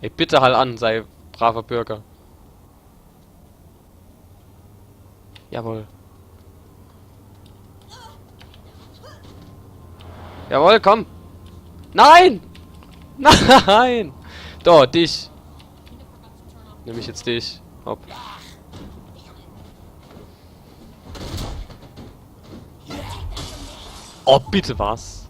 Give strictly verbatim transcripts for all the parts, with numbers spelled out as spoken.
Ey, bitte halt an, sei braver Bürger. Jawohl. Jawohl, komm. Nein! Nein! Do, dich. Nemm ich jetzt dich. Hopp. Oh, bitte was?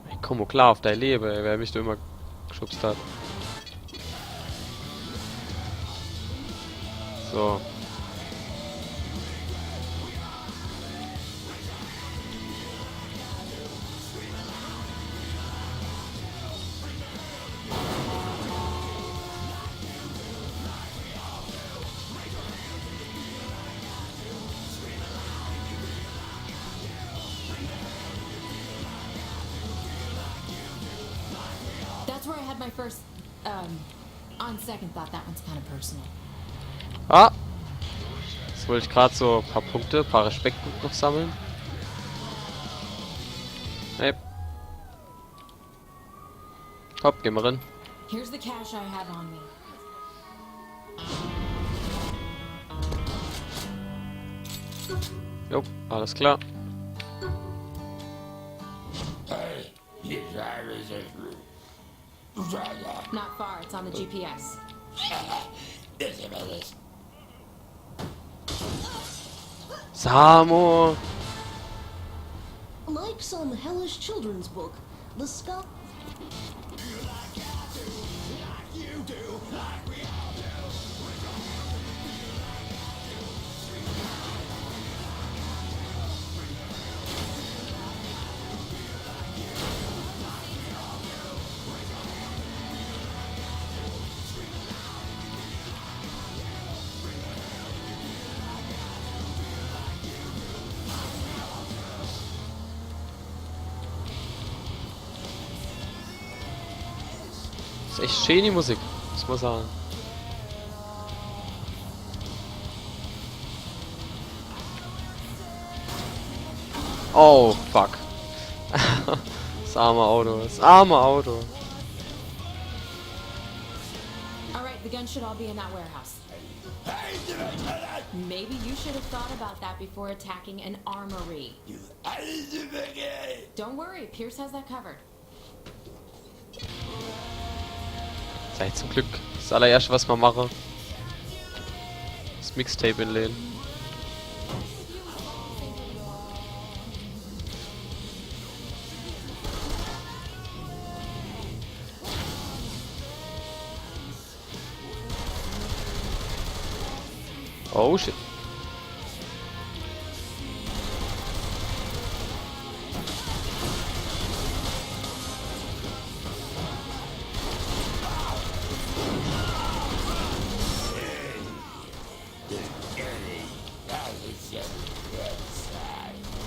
Ey, komm mo klar uff dei Lewe, ey, wer mich do immer geschubst hat. So. That's where I had my first, um, on second thought, that one's kind of personal. Ah! Jetzt wollt ich grad so e paar Punkte, e paar Respektpunkte noch sammle. Hey. Hopp, geh mo rin. Here's the cash I have on me. Jo, alles klar. Not far, it's on the G P S. Samo! Like some hellish children's book, the skull. Is echt schee die Musik, muss ma sage. Oh, fuck. Das arme Auto, das arme Auto. All right, the guns should all be in that warehouse. Maybe you should have thought about that before attacking an armory. Don't worry, Pierce has that covered. Sei zum Glück das allererschte, was ma mache. Das Mixtape inlege. Oh shit.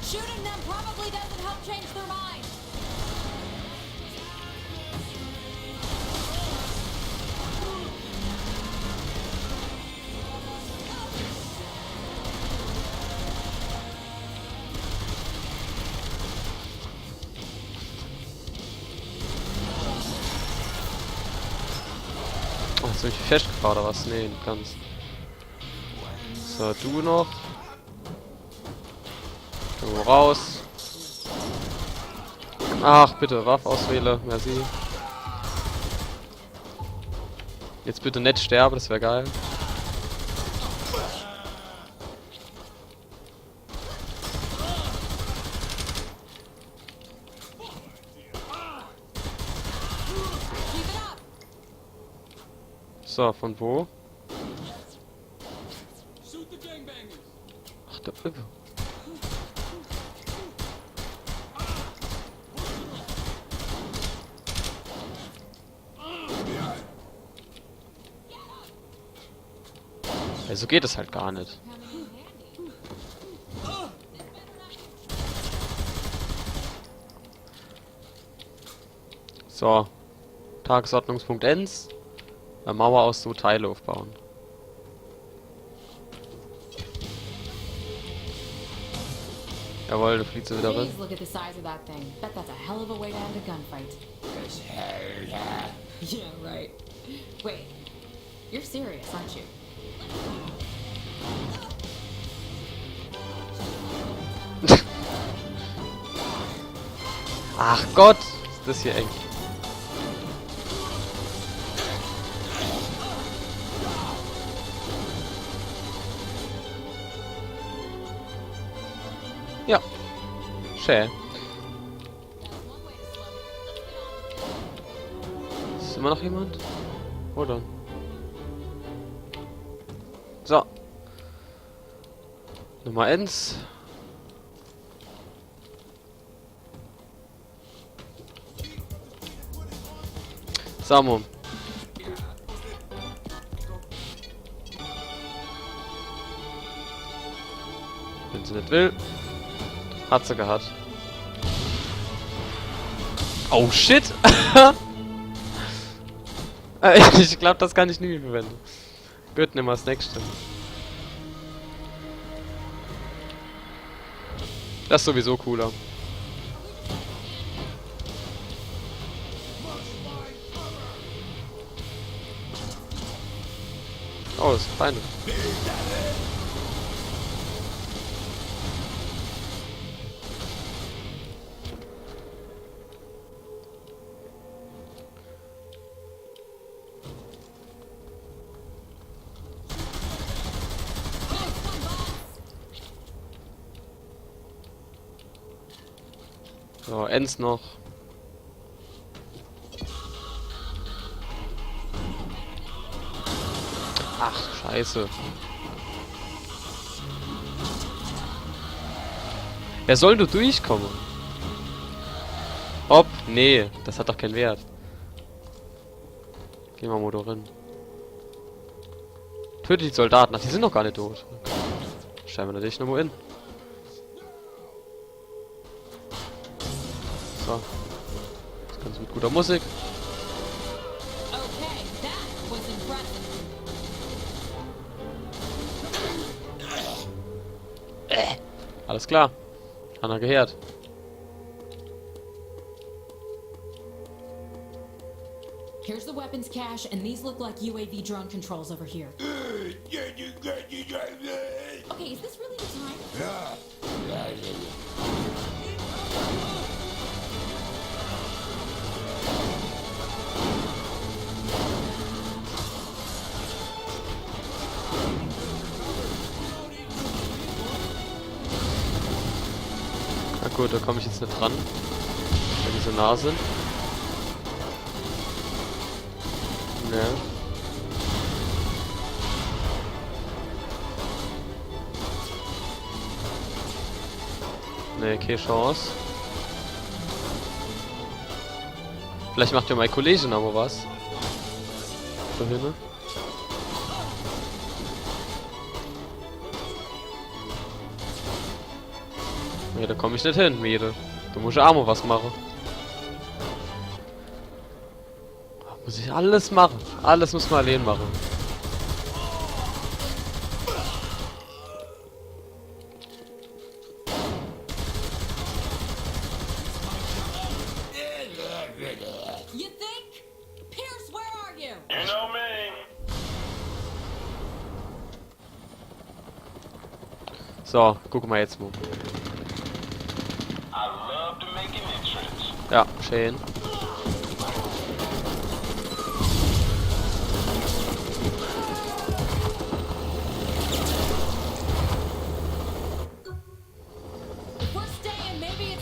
Shooting them probably doesn't help change their mind. Oh, hast du mich festgefahren oder was? Nee, nicht ganz. So, du noch. Du raus. Ach, bitte, Waffe auswähle. Merci. Jetzt bitte net sterbe, das wär geil. So, von wo? Ach, da oben. Ja, so geht es halt gar net. So. Tagesordnungspunkt eins. Eine Mauer aus so Teile aufbauen. Jawohl, du fliegst wieder rin. Please look at the size of that thing. Bet that's a hell of a way to end a gunfight. Yeah, right. Wait, you're serious, aren't you? Ach Gott, ist das hier eng. Ja. Schön. Ist immer noch jemand? Oder? So. Nummer eins. Samu. Wenn sie net will, hat sie gehabt. Oh shit! Äh, ich glaub, das kann ich nie verwenden. Gut, nehmen wir das nächste. Das ist sowieso cooler. Oh, das sind Feinde. So, eins noch. Ach, scheiße. Wer soll do durchkomme? Hopp, nee, das hat doch keinen Wert. Geh mer mol do rin. Töte die Soldaten. Ach, die sind noch gar net tot. Steigen mer natürlich nochmol in. So. Das Ganze mit guter Musik. Okay, that was impressive. Äh, alles klar. Hanna gehört. Here's the weapons cache, and these look like U A V drone controls over here. Okay, is this really the time? Yeah. Gut, do komm ich jetzt net dran. Weil die so nah sin. Ne. Ne, kee Chance. Vielleicht macht jo mei Kollege noch mol was. Do hinne. Ja, do komm ich net hin, Mädel. Do muss ich aa mol was mache. Muss ich alles mache? Alles muss ma alleen mache. You think? Pierce, where are you? You know me. So, gucke ma jetzt mol. I love to make an entrance. Ja, schee.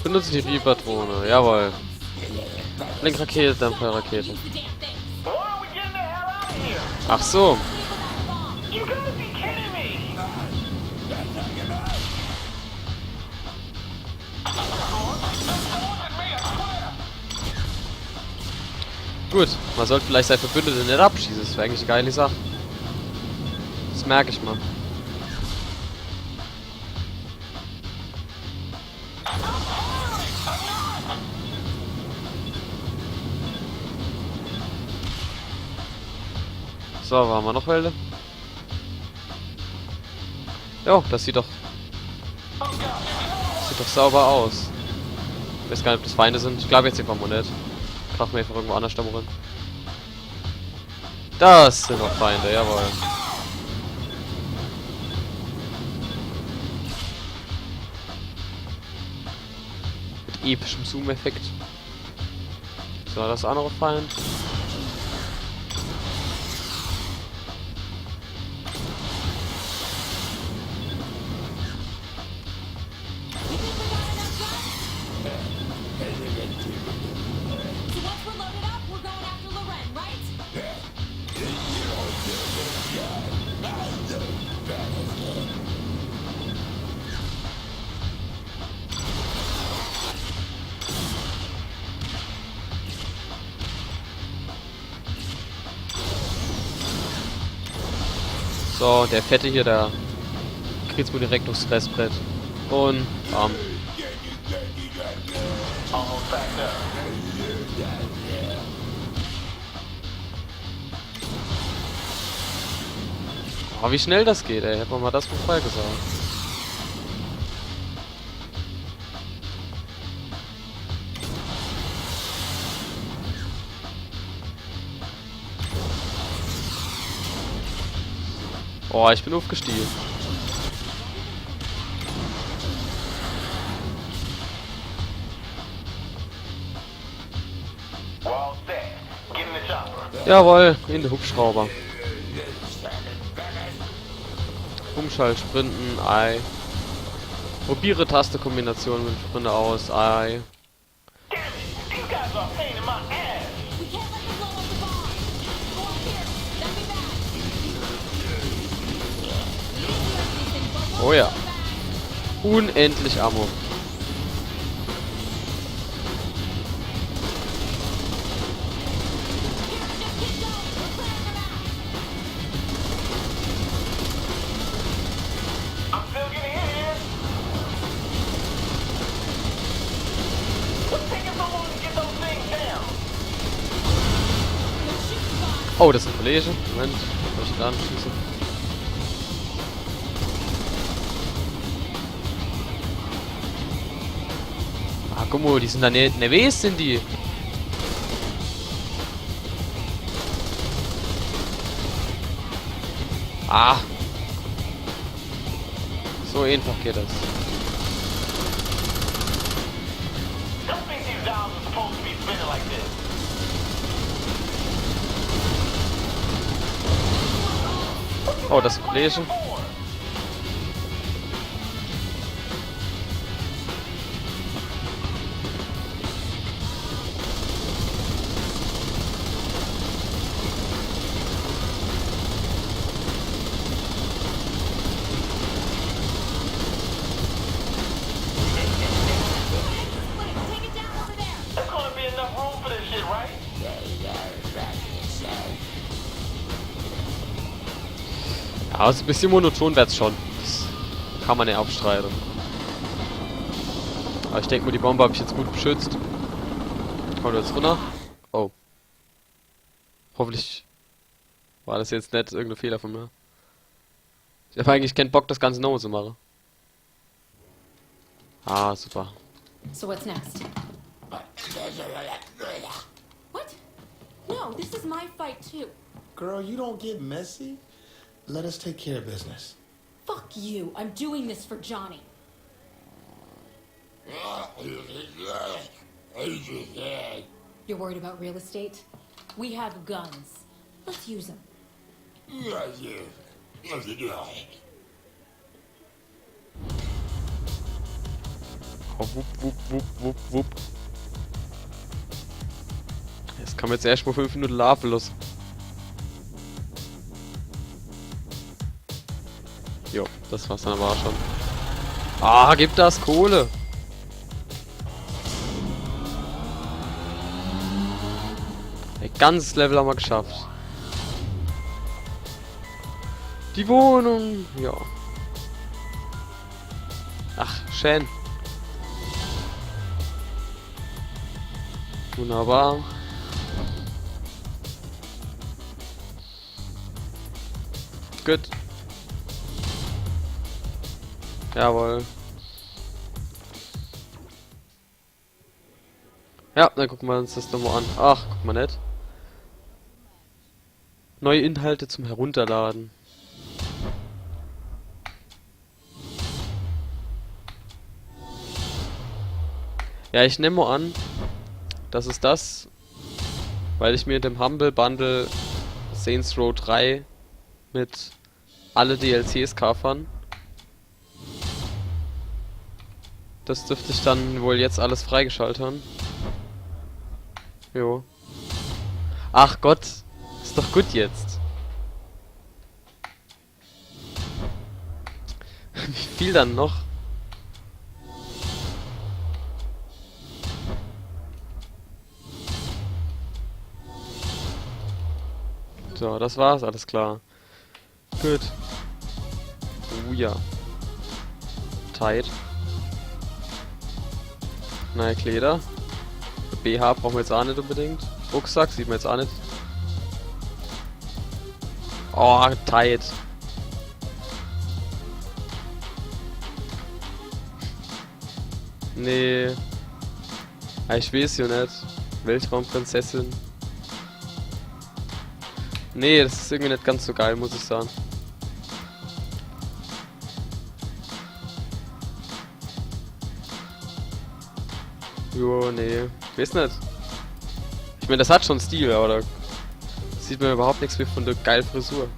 Benutze die Reaper-Drohne, jawohl. Lenkrakete, Dampfrakete. Ach so. Gut, ma sollt vielleicht sei Verbündete net abschieße, des wär eigentlich e geili Sach. Des merk ich ma. So, ware ma noch Welle? Jo, des sieht doch, sieht doch sauber aus. Ich weiß gar net, ob des Feinde sin. Ich glaab jetzt einfach mol net. Krach ma einfach irgendwo annerscht rum. Des sin noch Feinde, jawohl. Mit epischem Zoom-Effekt. So, des annere Feind. So once we're loaded up, we're going after Loren, right? So, der Fette hier, der kriegt's wohl direkt uffs Fressbrett. Un bam. Oh, wie schnell des geht, ey. Hätt ma mol des mol vorher gesagt. Oh, ich bin uffgestiege. Jawohl, in de Hubschrauber. Umschalt, Sprinten, ei. Probiere Tastekombination mit Sprinte aus, ei. Oh ja. Unendlich Ammo. Oh, des sin Kollege. Moment, muss ich do anschieße? Ah, guck mol, die sin do net nervös, sin die. Ah. So einfach geht des. Oh, des is Kollege. Aber so e bissche monoton werd's schon. Das kann man net abstreide. Aber ich denk mo, die Bombe hab ich jetzt gut beschützt. Kommt jetzt runner. Oh. Hoffentlich war das jetzt net irgend e Fehler von mir. Ich hab eigentlich kän Bock, das Ganze nomo zu mache. Ah, super. So what's next? What? No, this is my fight too. Girl, you don't get messy. Let us take care of business. Fuck you. I'm doing this for Johnny. You're worried about real estate? We have guns. Let's use them. Oh, wupp, wupp, wupp, wupp, wupp. Jetzt kann man jetzt erscht mo fünf Minute laafe losse. Jo, das war's dann aber auch schon. Ah, gib das Kohle! E ganzes Level hammer geschafft. Die Wohnung, ja. Ach, schön. Wunderbar. Gut. Jawohl. Ja, dann gucke mer uns das nomo an. Ach, guck mal net. Neue Inhalte zum Herunterladen. Ja, ich nemm mo an, das is das, weil ich mir in dem Humble Bundle Saints Row drei mit alle D L Cs kaaft han. Das dürft ich dann wohl jetzt alles freigeschalt han. Jo. Ach Gott, is doch gut jetzt. Wie viel dann noch? So, das war's, alles klar. Gut. Oh ja. Tight. Neue Kleider. B H brauche mer jetzt aa net unbedingt. Rucksack sieht mer jetzt aa net. Oh, tight. Nee. Ja, ich weeß jo net. Weltraumprinzessin. Nee, das is irgendwie net ganz so geil, muss ich sage. Jo, nee. Ich weeß net. Ich mein, das hat schon Stil, aber da sieht mer überhaupt nix mehr von der geil Frisur.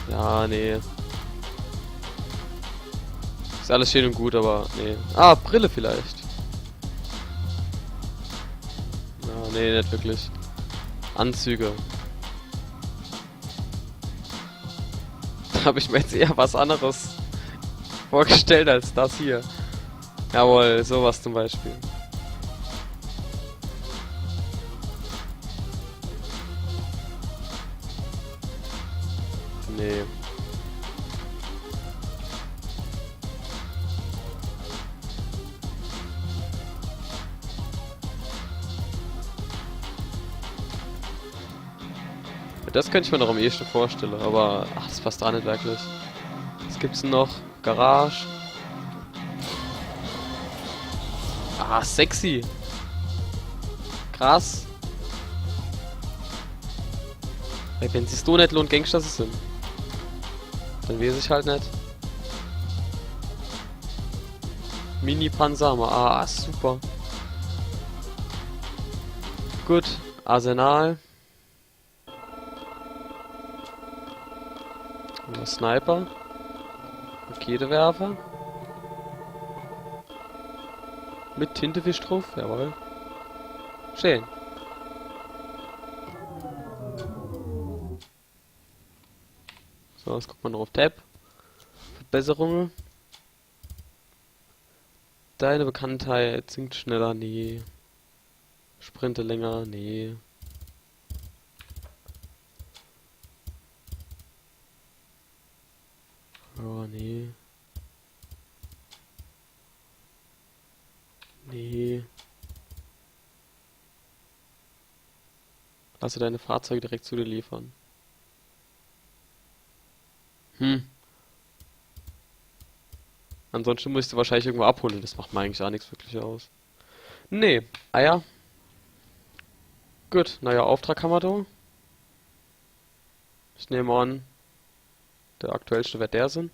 Ja, nee. Is alles schön und gut, aber nee. Ah, Brille vielleicht. Ja, nee, net wirklich. Anzüge. Da hab ich mir jetzt eher was anderes vorgestellt als das hier. Jawohl, sowas zum Beispiel. Nee. Das könnt ich mir noch am ehesten vorstelle, aber ach, das passt aa net wirklich. Was gibt's denn noch? Garage. Ah, sexy. Krass. Ey, wenn sich's do net lohnt, Gangster zu sin, dann weeß ich halt net. Mini-Panzer, ah, super. Gut, Arsenal. Sniper. Raketewerfer. Mit Tintefisch drauf, jawohl. Schön. So, jetzt guckt mer noch auf Tab. Verbesserungen. Deine Bekanntheit sinkt schneller, nee. Sprinte länger, nee. Oh, nee. Nee. Lasse deine Fahrzeuge direkt zu dir liefern. Hm. Ansonsten muss ich se wahrscheinlich irgendwo abhole. Das macht mir eigentlich aa nix wirklich aus. Nee. Ah ja. Gut, naja, Auftrag hammer do. Ich nehm an, der aktuellste werd der sin.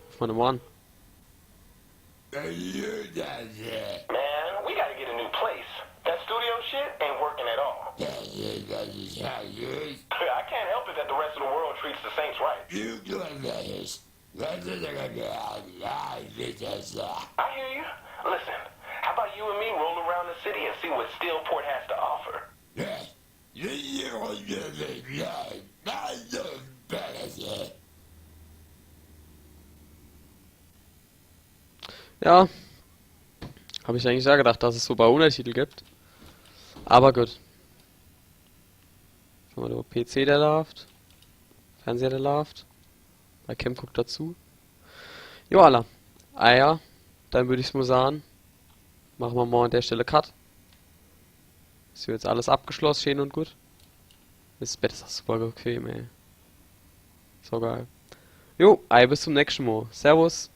Ruf mer nochmal an. Man, we gotta get a new place. That studio shit ain't working at all. I can't help it that the rest of the world treats the Saints right. I hear you. Listen, how about you and me roll around the city and see what Steelport has to offer? Ja. Hab ich eigentlich aa gedacht, dass es so e paar Untertitel gibt. Aber gut. Hammer do P C, der laaft. Fernseher, der laaft. Webcam guckt dazu. Jo, alla. Ah ja, dann würd ich's mal saan, mache mer mal an der Stelle Cut. Is jetzt alles abgeschloss, scheen und gut. Das Bett is aa super bequem, ey. So geil. Jo, ei, bis zum nächsten Mal. Servus.